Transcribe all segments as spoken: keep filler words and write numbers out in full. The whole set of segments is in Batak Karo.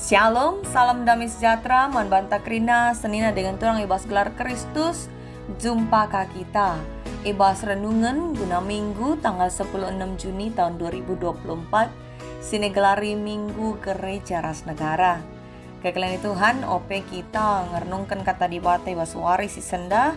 Shalom, salam damai sejahtera man banta kerina, senina dengan turang i bas gelar Kristus. Jumpa ka kita i bas renungen guna Minggu tanggal sepuluh enam Juni tahun dua ribu dua puluh empat, si nigelari Minggu Gereja ras Negara. Kekelengen Tuhan, ope kita ngerenungken Kata Dibata i bas wari si sendah,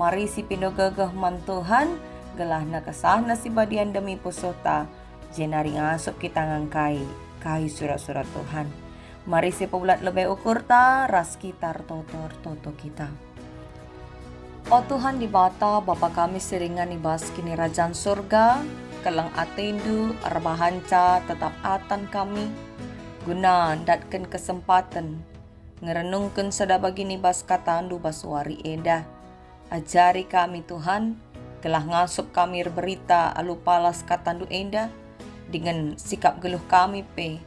mari sipindo gegeh man Tuhan, gelah kesahNa si badia ndemi pusuhta, jenari ngasup kita ngangkai kai sura-sura Tuhan. Mari sipebulat lebe ukurta ras kita ertoto-ertoto kita. O Tuhan Dibata, Bapa kami si ringan i bas Kinirajan Surga, keleng ateNdu erbahanca tetap atan kami, guna ndatken kesempaten ngerenungken sada bagin i bas KataNdu bas wari enda. Ajari kami, Tuhan, gelah ngasup kami erberita alu palas KataNdu enda, dingen sikap geluh kami pe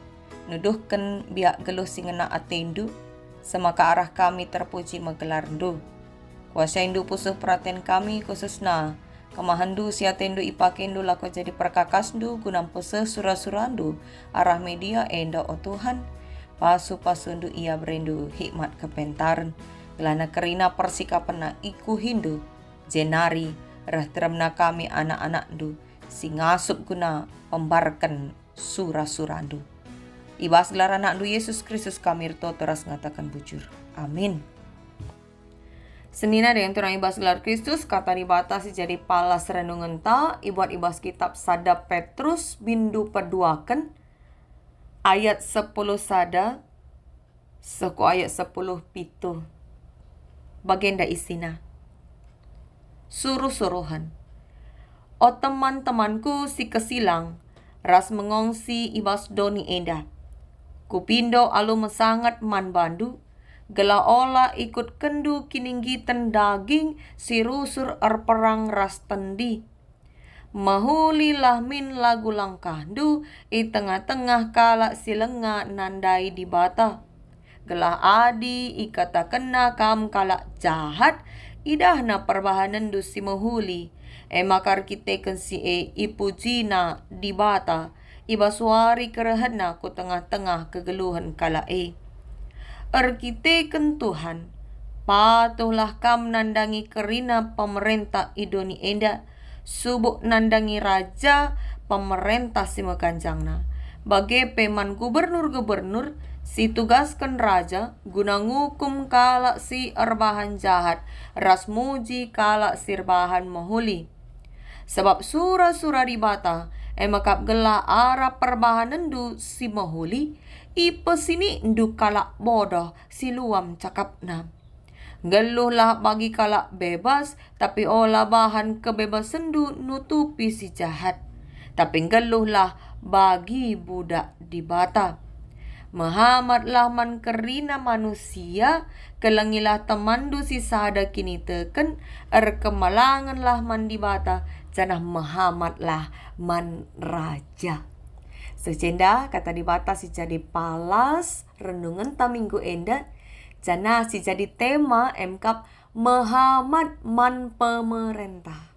nuduhken biak geluh si ngena ateNdu, semaka arah kami terpuji me gelarNdu. KuasainNdu pusuh peraten kami, khususna kemahenNdu si ateNdu ipakeNdu lako jadi perkakasNdu guna mpuseh sura-suraNdu arah media enda, o Tuhan. Pasu-pasuNdu ia bereNdu hikmat kepentaren, gelahna kerina persikapenna ikuhiNdu, jenari reh teremna kami anak-anakNdu si ngasup guna pembarken sura-suraNdu. I bas gelar AnakNdu Yesus Kristus kami ertoto ras ngataken bujur. Amin. Senina dengan turang i bas gelar Kristus, Kata Dibata si jadi palas renungenta ibuat i bas kitab sada Petrus bindu peduaken ayat sepuluh sada seh ku ayat sepuluh pitu. Bagenda isina. Suruh-suruhen. O teman-temanku si kesilang ras mengongsi i bas doni enda, kupindo alu mesangat man bandu, gelah ola ikutkenndu kininggiten daging si rusur erperang ras tendi. Mehulilah min lagu langkahndu i tengah-tengah kalak si langa nandai Dibata. Gelah adi ikatakenna kam kalak jahat, idahna perbahanenndu si mehuli, e maka erkiteken si e ipujina Dibata i bas wari kerehenNa ku tengah-tengah kegeluhen kalak e. Erkiteken Tuhan, patuhlah kam nandangi kerina pemerentah i doni enda, subuk nandangi raja pemerentah si meganjangna, bage pe man gubernur-gubernur si tugasken raja guna ngukum kalak si erbahan jahat ras muji kalak si erbahan mehuli. Sabap sura-sura Dibata e mekap gelah arah perbahanenndu si mehuli, ipesinikndu kalak bodoh si luam cakapna. Nggeluhlah bagi kalak bebas, tapi ola bahan kebebasenndu nutupi si jahat. Tapi nggeluhlah bagi budak Dibata. Mehamatlah man kerina manusia, kelengilah temanndu si sada kiniteken, erkemalangenlah man Dibata, janah mehamatlah man raja. Seh enda Kata Dibata si jadi palas renungenta minggu enda, janah si jadi tema e mekap mehamat man pemerentah.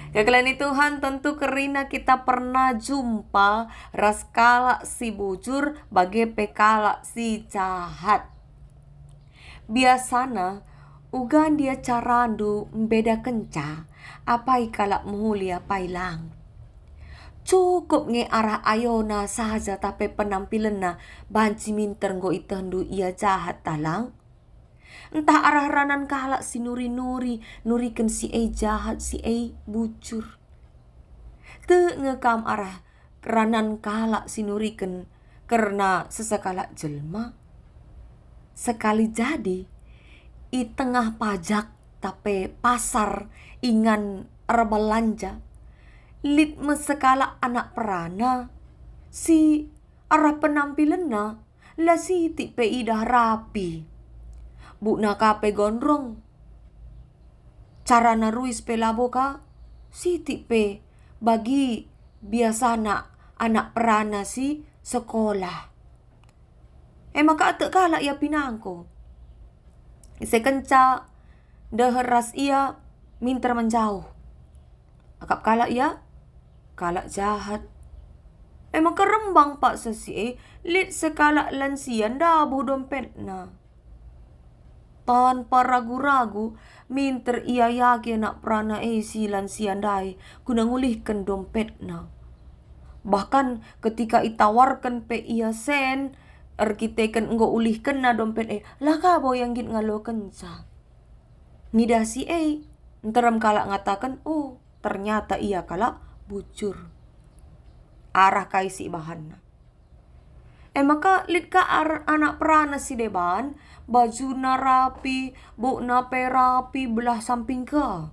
Kekelengen Tuhan, tentu kerina kita pernah jumpa ras kalak si bujur bage pe kalak si jahat. Biasana, uga ndia carandu mbedakenca apai kalak mehuli apai lang? Cukup nge arah ayona saja, tapi penampilenna banci minter enggo itehndu ia jahat tah lang? Ntah arah ranan kalak si nuri-nuri nuriken si e jahat, si e bujur? Tek nge kam arah ranan kalak si nuriken kerna sesekalak jelma? Sekali jadi, i tengah pajak tape pasar ingan erbelanja, lit me sekalak anak perana si arah penampilenna la sitik pe idah rapi. Bukna ka pe gondrong. Carana ruis pe labo ka sitik pe bagi biasana anak perana si sekolah. E maka atek kalak ia pinangko. Ise kenca ndeher ras ia minter menjauh. Akap kalak ia, kalak jahat. E maka rembang paksa si e, lit sekalak lansia ndabuh dompetna. Tanpa ragu-ragu, minter ia iakap anak perana e si lansia ndai guna ngulihken dompetna. Bahkan ketika itawarken pe ia sen, erkiteken enggo ulihkenna dompet e, la ka bo ia nggit ngalokenca. Ngidah si e, nterem kalak ngataken, "Oh, ternyata ia kalak bujur." Arah kai si ibahanna. E maka lit ka ar-, anak perana si deban, bajuna rapi, bukna pe rapi, belah samping ka.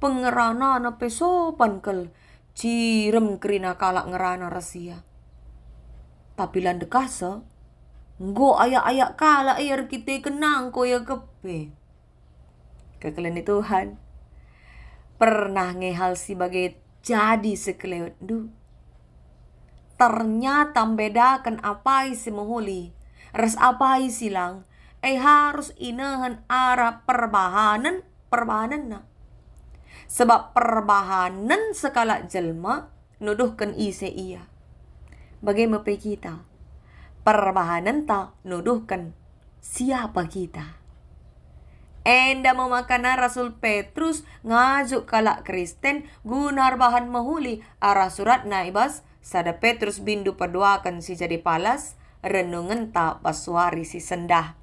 Pengeranana pe sopan kal, cirem kerina kalak ngerana ras ia. Tapi la ndekahsa, enggo ayak-ayak kalak ia erkiteken nangko ia kepe. Kekelengen Tuhan, pernah nge hal si bage jadi sekelewetndu? Ternyata mbedaken apai si mehuli ras apai si lang, e harus inehen arah perbahanen-perbahanenna. Sebab perbahanen sekalak jelma nuduhken ise ia. Bage me pe kita, perbahanenta nuduhken siapa kita. Enda me makana Rasul Petrus ngajuk kalak Kristen guna erbahan mehuli arah suratna i bas sada Petrus bindu peduaken si jadi palas renungenta bas wari si sendah.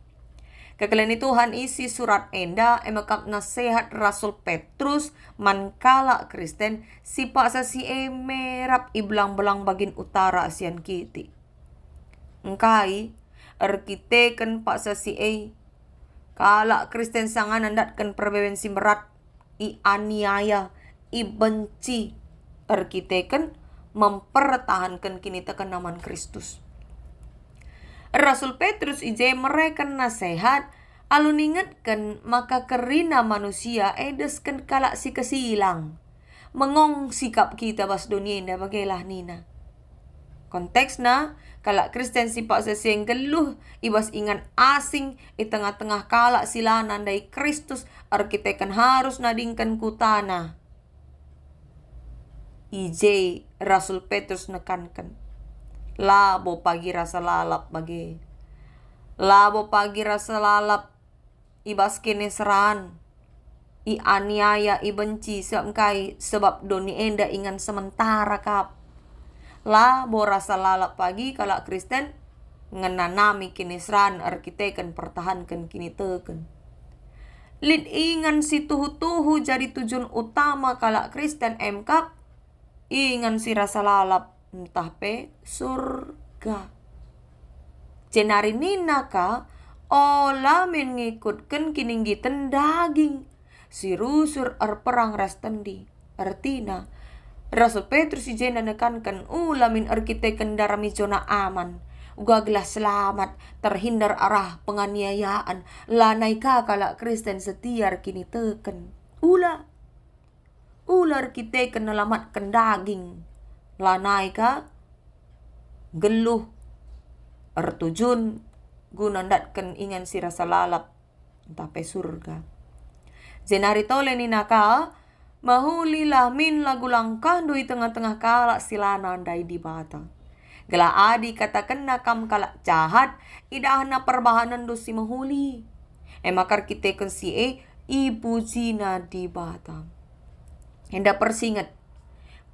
Kekelengen Tuhan, isi surat enda e mekap nasehat Rasul Petrus man kalak Kristen si paksa si e merap i belang-belang bagin utara Asian kitik. Engkai, erkiteken paksa si e, kalak Kristen sangana ndatken perbeben si mberat, ianiaya, ibenci, erkiteken mempertahanken kinitekenna man Kristus. Rasul Petrus i je mereken nasehat alu ningetken maka kerina manusia e desken kalak si kesilang. Mengong sikap kita bas doni enda, bagelah nina. Konteksna, kalak Kristen si paksa si e nggeluh i bas ingan asing i tengah-tengah kalak si la nandai Kristus erkiteken harus nadingken kutana. I je Rasul Petrus nekanken, labo pagi rasa lalap bage. Labo pagi rasa lalap i bas kiniseran, ianiaya, ibenci, seh engkai sebab doni enda ingan sementara kap. Labo rasa lalap pagi kalak Kristen ngenanami kiniseran erkiteken pertahanken kiniteken. Lit ingan si tuhu-tuhu jadi tujun utama kalak Kristen e mekap, ingan si rasa lalap ntah pe Surga. Jenari nina ka, ola min ngikutken kininggiten daging si rusur erperang ras tendi. Ertina, Rasul Petrus i jenda nekanken ula min erkiteken ndarami zona aman, uga gelah selamat, terhindar arah penganiayaan, lanai ka kalak Kristen setia erkiniteken. Ula. Ula erkiteken nelamatken daging, lanai ka nggeluh ertujun guna ndatken ingan si rasa lalap ntah pe Surga. Jenari tole nina ka, mehulilah min lagu langkahndu i tengah-tengah kalak si la nandai Dibata. Gelah adi ikatakenna kam kalak jahat, idahna perbahanenndu si mehuli. E maka erkiteken si e, ipujina Dibata. Enda persinget.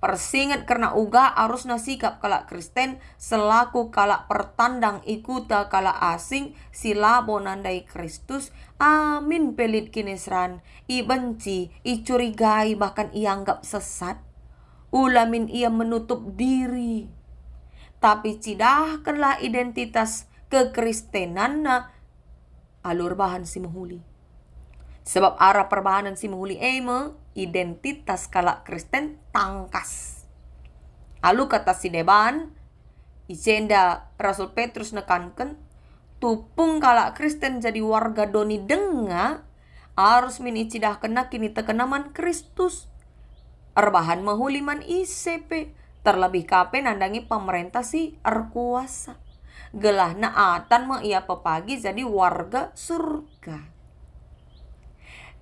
Persinget kerna uga arusna sikap kalak Kristen selaku kalak pertandang i kuta kalak asing si labo nandai Kristus, amin pe lit kiniseran, ibenci, icurigai, bahkan ianggap sesat. Ula min ia menutup diri. Tapi cidahkenlah identitas kekristenanna alu erbahan si mehuli. Sebab arah perbahanen si mehuli e me identitas kalak Kristen tangkas. Alu kata si deban, i jenda Rasul Petrus nekanken, tupung kalak Kristen jadi warga doni denga, arus min icidahkenna kinitekenna man Kristus. Erbahan mehuli man ise pe, terlebih ka pe nandangi pemerentah si erkuasa. Gelahna atan me ia pepagi jadi warga Surga.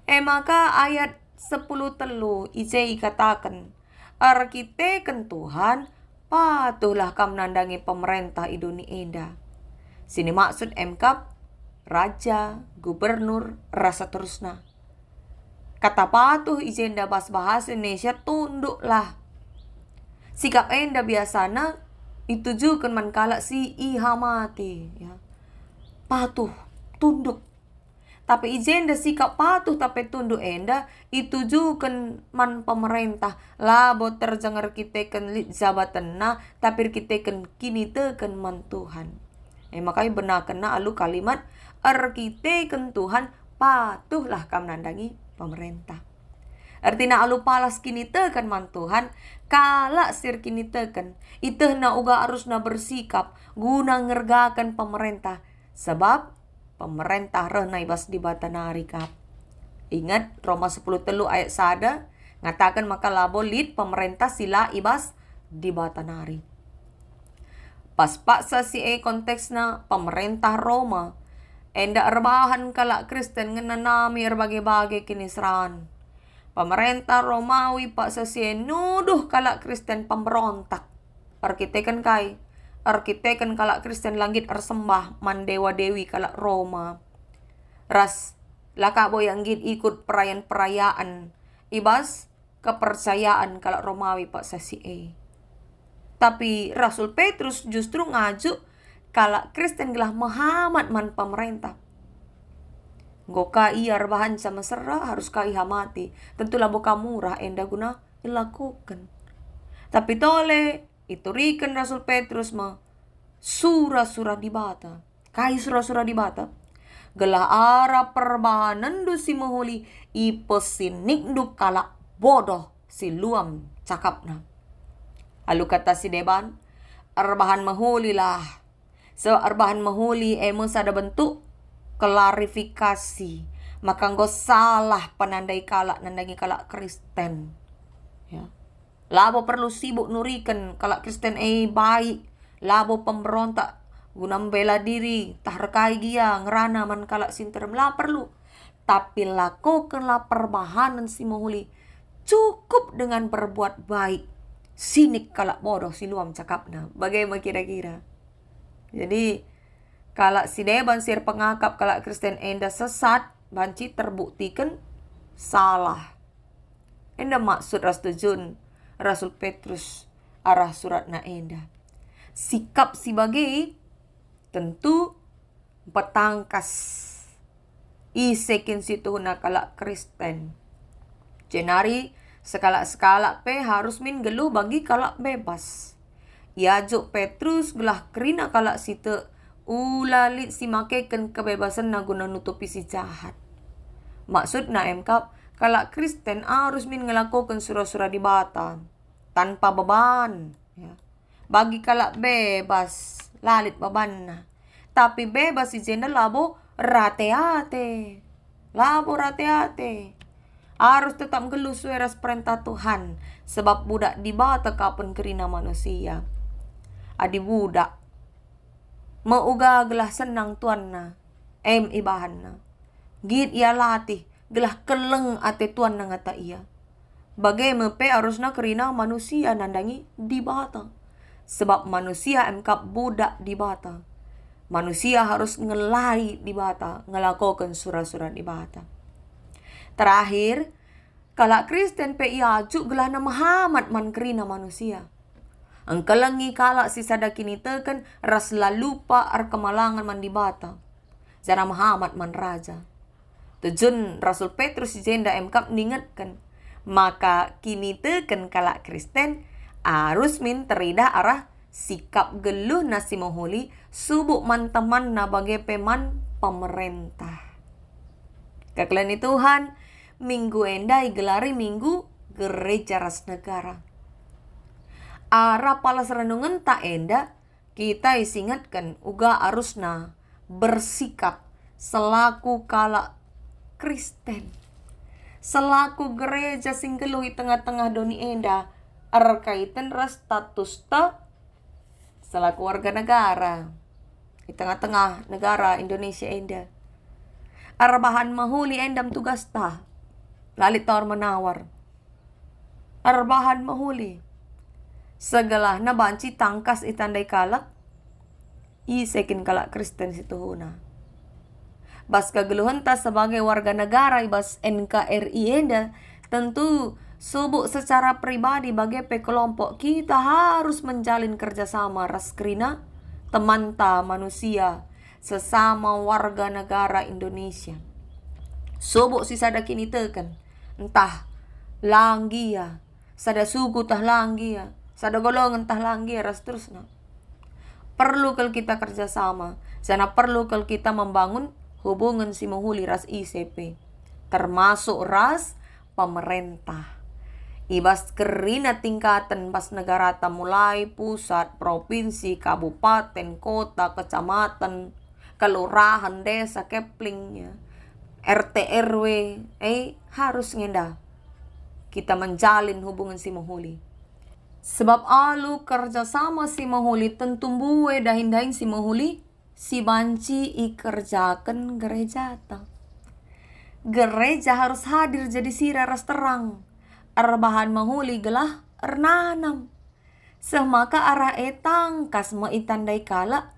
E maka ayat sepuluh telu i je ikataken, erkiteken Tuhan, patuhlah kam nandangi pemerentah i doni enda. Si nimaksud emkap raja, gubernur, ras seterusna. Kata patuh i jenda bas bahasa Indonesia tunduklah. Sikap enda biasana itujuken man kalak si ihamati, ya. Patuh, tunduk. Tapi i jenda sikap patuh tape tunduk enda itujuken man pemerentah, labo terjeng erkiteken lit jabatenna, tapi erkiteken kiniteken man Tuhan. E maka ibenakenna alu kalimat, "Erkiteken Tuhan, patuhlah kam nandangi pemerentah." Ertina alu palas kiniteken man Tuhan, kalak si erkiniteken, itehna uga arusna bersikap guna ngergaken pemerentah, sebab pemerentah rehna i bas Dibata nari kap. Inget, Roma sepuluh telu ayat sada ngataken maka labo lit pemerentah si la i bas Dibata nari. Bas paksa si e konteksna pemerentah Roma enda erbahan kalak Kristen ngenanami erbage-bage kiniseran. Pemerentah Romawi paksa si e nuduh kalak Kristen pemberontak. Erkiteken kai? Erkiteken kalak Kristen la nggit ersembah man dewa-dewi kalak Roma. Ras la ka bo ia nggit ikut perayan-perayan i bas kepercayaan kalak Romawi paksa si e. Tapi Rasul Petrus justru ngajuk kalak Kristen gelah mehamat man pemerentah. Enggo ka ia erbahanca mesera, harus ka ihamati. Tentu labo ka murah enda guna ilakuken. Tapi tole ituriken Rasul Petrus me sura-sura Dibata. Kai sura-sura Dibata? Gelah arah perbahanenndu si mehuli ipesinikndu kalak bodoh si luam cakapna. Alu kata si deban, erbahan mehulilah. Sebab erbahan mehuli e me sada bentuk klarifikasi, maka enggo salah penandai kalak nandangi kalak Kristen. Ya. Labo perlu sibuk nuriken kalak Kristen e baik, labo pemberontak guna mbela diri, tah erkai gia ngerana man kalak si nterem, la perlu. Tapi lakokenlah perbahanen si mehuli, cukup dengan berbuat baik. Sinik kalak bodoh si luam cakapna. Bage me kira-kira. Jadi, kalak si deban si erpengakap kalak Kristen enda sesat, banci terbuktiken salah. Enda maksud ras tujun Rasul Petrus arah suratna enda. Sikap si bage tentu mpetangkas ise kin si tuhuna kalak Kristen. Jenari sekalak-sekalak pe harus min nggeluh bagi kalak bebas. Iajuk Petrus gelah kerina kalak si tek, ula lit si makeken kebebasenna guna nutupi si jahat. Maksudna emkap, kalak Kristen arus min ngelakoken sura-sura Dibata tanpa beban, ya. Bagi kalak bebas, la lit bebanna. Tapi bebas i jenda labo rate-ate. Labo rate-ate. Arus tetap nggeluh sue ras perentah Tuhan, sebab budak Dibata ka pen kerina manusia. Adi budak, meuga gelah senang tuanna, em ibahanna. Nggit ia latih, gelah keleng ate tuanna ngata ia. Bage me pe arusna kerina manusia nandangi Dibata. Sebab manusia emkap budak Dibata. Manusia harus ngelai Dibata, ngelakoken sura-sura Dibata. Terakhir, kalak Kristen pe iajuk gelahna mehamat man kerina manusia. Engkelengi kalak si sada kiniteken ras la lupa erkemalangen man Dibata, janah mehamat man raja. Tujun Rasul Petrus i jenda emkap ningetken maka kiniteken kalak Kristen arus min teridah arah sikap geluhna si mehuli subuk man temanna bage pe man pemerentah. Kekelengen Tuhan, minggu enda igelari Minggu Gereja ras Negara. Arah palas renungenta enda, kita isingetken uga arusna bersikap selaku kalak Kristen, selaku gereja si nggeluh i tengah-tengah doni enda, erkaiten ras statusta selaku warga negara i tengah-tengah negara Indonesia enda. Erbahan mehuli enda me tugasta, la lit tawar-menawar. Erbahan mehuli. Segelahna banci tangkas itandai kalak, ise kin kalak Kristen si tuhuna. Bas kegeluhenta sebagai warga negara i bas N K R I enda, tentu subuk secara pribadi bage pe kelompok kita harus menjalin kerjasama ras kerina temanta manusia sesama warga negara Indonesia. Subuk si sada kiniteken, ntah la nggia, sada suku tah la nggia, sada golongan tah la nggia, ras terusna. Perlu kal kita kerjasama, janah perlu kal kita membangun hubungen si mehuli ras ise pe, termasuk ras pemerentah. I bas kerina tingkaten bas negarata, mulai pusat, propinsi, kabupaten, kota, kecamatan, kelurahan, desa, kepling, ya, R T R W, eh, harus ngenda kita menjalin hubungen si mehuli. Sebab alu kerjasama si mehuli tentu mbue dahin-dahin si mehuli si banci ikerjaken gerejata. Gereja harus hadir jadi sira ras terang, erbahan mehuli gelah ernanam. Seh maka arah e tangkas me itandai kalak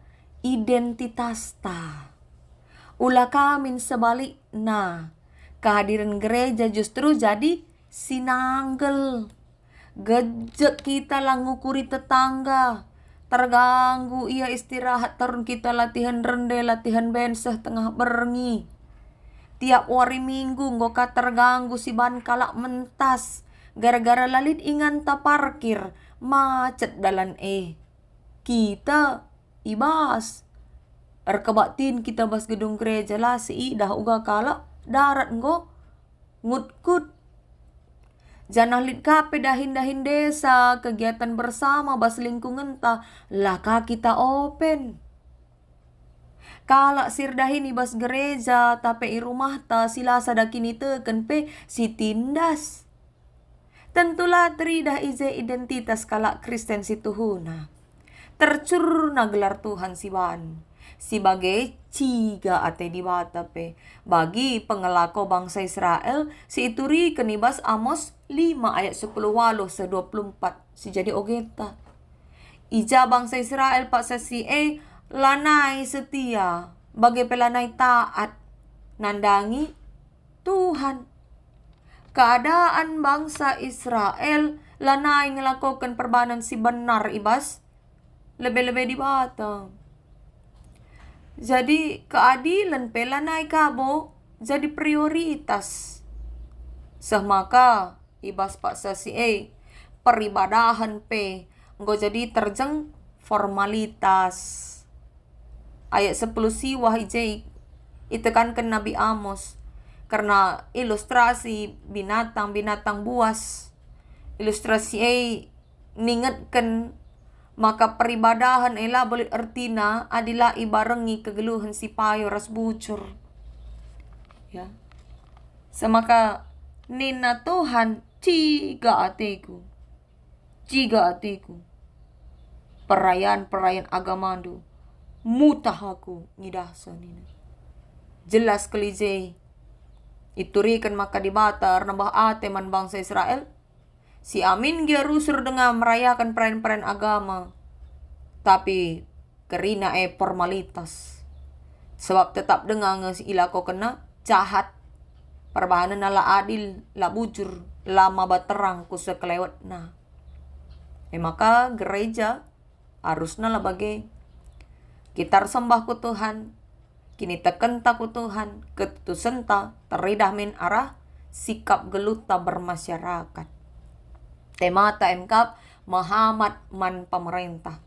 identitasta. Ula ka min sebalikna, kehadiren gereja justru jadi si nanggel. Gejek kita la ngukuri tetangga. Terganggu ia istirahat terun kita latihan rende, latihan band seh tengah berngi. Tiap wari Minggu enggo ka terganggu si ban kalak mentas, gara-gara la lit inganta parkir, macet dalan e. Kita i bas. Erkebaktin kita bas gedung gereja, la siidah uga kalak, darat enggo ngutkut. Janah lit ka pe dahin-dahin desa, kegiatan bersama bas lingkungenta, la ka kita open. Kalak si erdahin i bas gereja, tape i rumahta, si la sada kiniteken pe si tindas. Tentu la teridah i je identitas kalak Kristen si tuhuna. Tercurna gelar Tuhan si ban. Si bage ciga ate Dibata pe bagi pengelako bangsa Israel si ituriken i bas Amos lima ayat sepuluh waluh seh dua puluh empat si jadi ogenta. I ja bangsa Israel paksa si e lanai setia, bage pe lanai taat nandangi Tuhan. Keadaan bangsa Israel lanai ngelakoken perbahanen si benar i bas lebe-lebe Dibata. Jadi, keadilen pe lanai kabo jadi prioritas. Seh maka, i bas paksa si e, peribadahen pe enggo jadi terjeng formalitas. Ayat sepuluh siwah i je itekanken Nabi Amos kerna ilustrasi binatang-binatang buas. Ilustrasi e ningetken maka peribadahen e labo lit ertina adi la ibarengi kegeluhen si payo ras bujur. Ya. Semaka nina Tuhan, "Ciga ateku, ciga ateku, perayan-perayan agamandu, mutah aku ngidahsa," nina. Jelas kal i je ituriken maka Dibata ernembeh ate man bangsa Israel, si amin gia rusur denga merayaken perayan-perayan agama, tapi kerina e formalitas. Sebab tetap denga nge si ilakokenna jahat, perbahanenna la adil, la bujur, la maba terang ku sekelewetna. E maka gereja arusna la bage. Kita ersembah ku Tuhan, kinitekenta ku Tuhan, ketutusenta teridah min arah sikap geluhta bermasyarakat. Temata e me kap mehamat man pemerentah.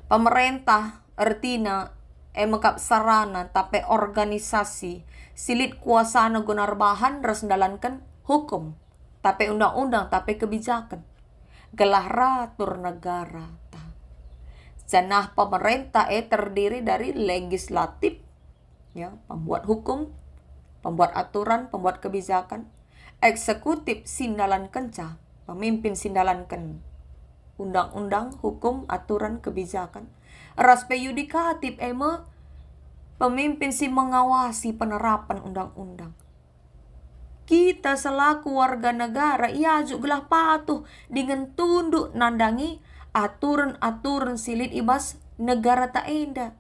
Pemerentah ertina e me kap sarana tape organisasi si lit kuasana guna erbahan ras ndalanken hukum, tape undang-undang, tape kebijaken, gelah ratur negarata. Janah pemerentah e terdiri dari legislatif, ya, pembuat hukum, pembuat aturan, pembuat kebijakan, eksekutif si ndalankenca, pemimpin si ndalanken undang-undang, hukum, aturan, kebijakan, ras pe yudikatif, e me pemimpin si mengawasi penerapan undang-undang. Kita selaku warga negara iajuk gelah patuh dingen tunduk nandangi aturen-aturen si lit i bas negarata enda.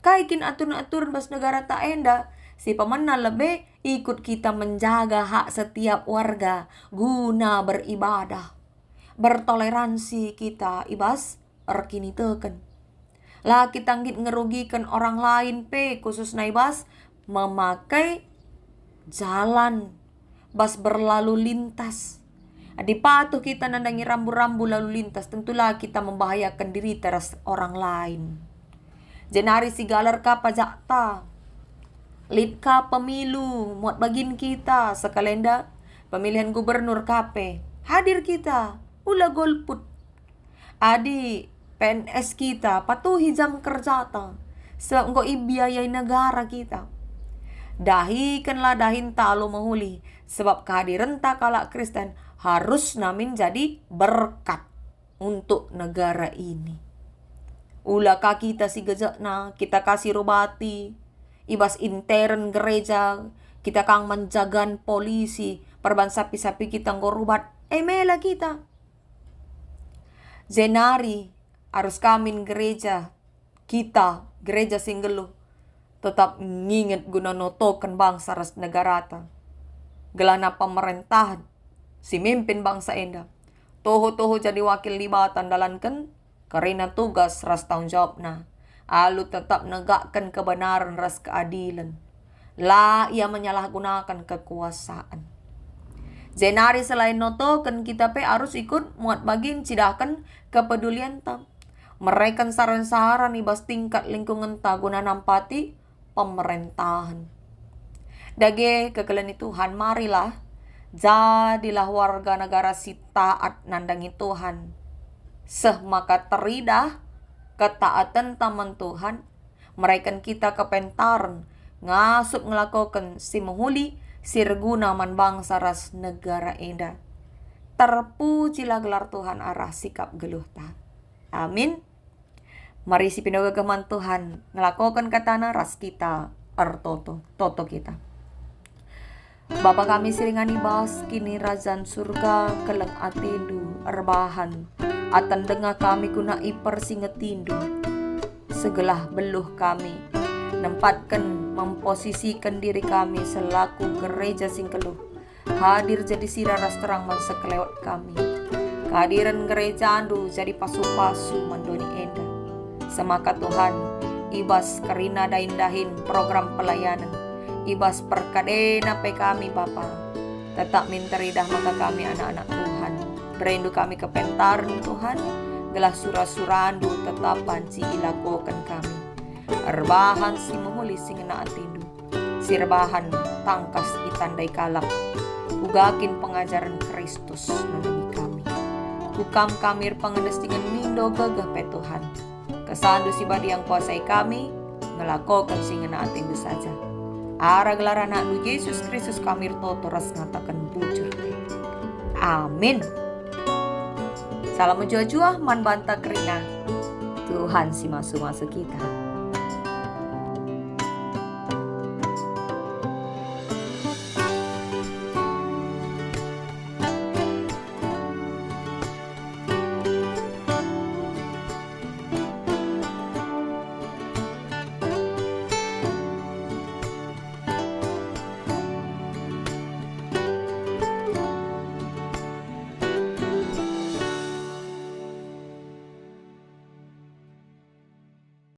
Kai kin aturen-aturen bas negarata enda? Si pemena lebe ikut kita menjaga hak setiap warga guna beribadah, bertoleransi kita i bas erkiniteken. La kita nggit ngerugiken orang lain pe, khususna i bas memakai jalan bas berlalu lintas. Adi patuh kita nandangi rambu-rambu lalu lintas, tentulah kita membahayaken dirita ras orang lain. Jenari si galar ka pajakta. Lit ka pemilu, muat bagin kita, sekalenda pemilihan gubernur ka pe. Hadir kita, ula golput. Adi P N S kita, patuhi jam kerjata, sebab enggo ibiayai negara kita. Dahikenlah dahinta alu mehuli, sebab kehadirenta kalak Kristen harusna min jadi berkat untuk negara ini. Ula ka kita si gejekna, kita ka si rubati, i bas intern gereja, kita ka menjagan polisi, perban sapi-sapi kita enggo rubat, e mela kita. Jenari arus ka min gereja, kita, gereja si nggeluh, tetap nginget guna notoken bangsa ras negarata. Gelahna pemerentahen si mimpin bangsa enda toho-toho jadi wakil Dibata ndalanken kerina tugas ras tanggung jawabna, alu tetap negakken kebenaren ras keadilen. La ia menyalahgunaken kekuasaan. Jenari selain notoken, kita pe arus ikut muat bagin cidahken kepedulienta, mereken saran-saran i bas tingkat lingkungenta guna nampati pemerentahen. Dage kekelen ni Tuhan, marilah jadilah warga negara si taat nandangi Tuhan, seh maka teridah ketaatenta man Tuhan, mereken kita kepentaren ngasup ngelakoken si mehuli, si erguna man bangsa ras negara enda. Terpujilah gelar Tuhan arah sikap geluhta. Amin. Mari sipindoga man Tuhan, ngelakoken katana ras kita ertoto. Toto kita. Bapa kami si ringan i bas kinirajan Surga, keleng atendu erbahan, aten denga kami guna ipersingetindu. Segelah beluh kami, nempatken, memposisiken diri kami selaku gereja si nggeluh, hadir jadi sira ras terang man sekelewet kami. Kehadiren gerejandu jadi pasu-pasu man doni enda. Semaka Tuhan, i bas kerina dahin-dahin program pelayanen, i bas perkadena pe kami, Bapa, tetap min teridah maka kami anak-anak Tuhan. Berindu kami kepentaren, Tuhan, gelah sura-surandu tetap banci ilakoken kami. Erbahan si mehuli si ngena atendu, si erbahan tangkas itandai kalak. Uga kin pengajaren Kristus nandangi kami. Ku Kam kami erpengendes dingen mindo gegeh pe, Tuhan. KesahNdu si Badia ngkuasai kami, ngelakoken si ngena atendu saja. Arah gelar AnakNdu Jesus Kristus kami ertoto ras ngataken bujur. Amin. Salam mejuah-juah man banta kerina. Tuhan si masu-masu kita.